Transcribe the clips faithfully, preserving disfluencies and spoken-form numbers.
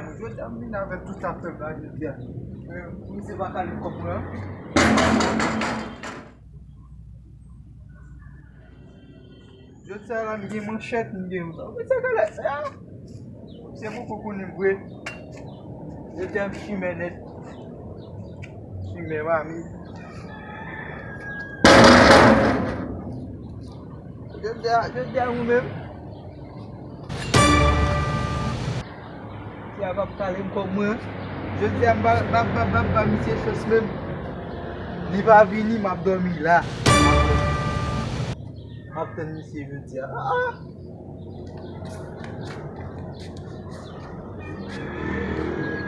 Jodi a m vin avèk tout sa pèp la jodi a. Pou misye pa kale kòb mwen an. Jodi a la m gen manchèt, m gen yon sa. Ou sa ka la fè a? Se poko konnen vre. Jodi a m chimè nèt. Chimè mami. Jodi a, jodi a ou menm. Misye a p ap kale m kòb mwen. Jodi a m pa, m pa, m pa, m pa, m pa misye chans menm. Li pa vini, m ap dòmi la. M ap tann misye jodi a. Ah, ah.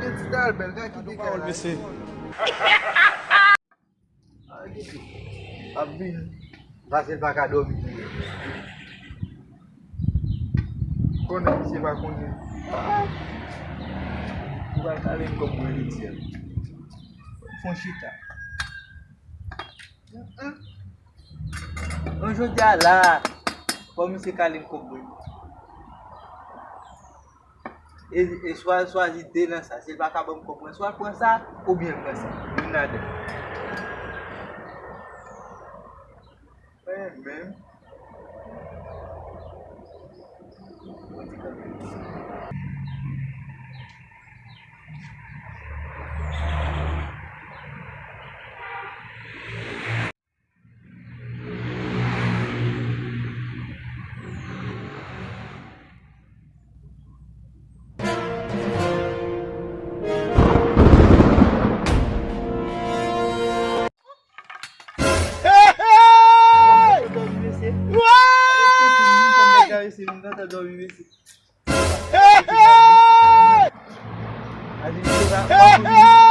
Gen ti dal bèl, gade ki degaj la. Pawòl mesye. Ah, gete. Ap vin. Fasil pa ka dòmi tou. Konnen misye pa konnen. Ah. Ou pral kale m kòb mwen li di a. Fon chita. Hum, hum. Bon, jodi a la, fò misye kale m kòb mwen. E, e swa l chwazi de nan sa. Si l pa ka ban m kòb mwen, swa l pran sa, oubyen l pran sa. Youn ladan. Men, men. Hey, hey! Woy! Hey, hey!